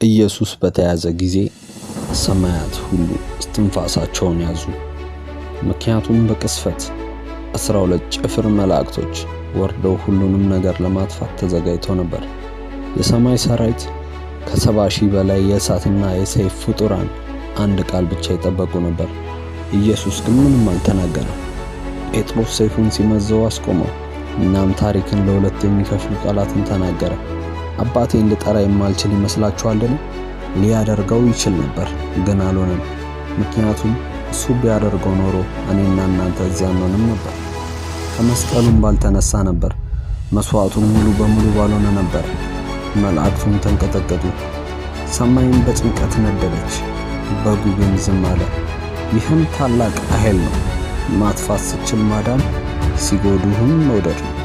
ኢየሱስ በተያዘ ጊዜ ሰማያት ሁሉ እስትንፋሳቸውን ያዙ። ምክንያቱም በቅስፈት 12 ጭፍር መላእክቶች ወርደው ሁሉንም ነገር ለማጥፋት ተዘጋጅተው ነበር። የሰማይ ሰራዊት ከ70,000 በላይ የእሳትና የሰይፍ ፍጡራን አንድ ቃል ብቻ ይጠበቁ ነበር። ኢየሱስ ግን ምንም አልተናገረም። ጴጥሮስ ሰይፉን ሲመዘው አስቆመው። እናም ታሪክን ለሁለት የሚከፍሉ ቃላትን ተናገረ። አባቴን ልጠራ የማልችል ይመስላችኋልን? ሊያደርገው ይችል ነበር፣ ግን አልሆነም። ምክንያቱም እሱ ቢያደርገው ኖሮ እኔና እናንተ እዚያ አንሆንም ነበር። ከመስቀሉም ባልተነሳ ነበር። መስዋዕቱም ሙሉ በሙሉ ባልሆነ ነበር። መላእክቱም ተንቀጠቀጡ፣ ሰማይም በጭንቀት ነደደች። በጉ ግን ዝም አለ። ይህም ታላቅ ኃይል ነው። ማጥፋት ስችል ማዳን፣ ሲጎዱህም መውደድ ነው።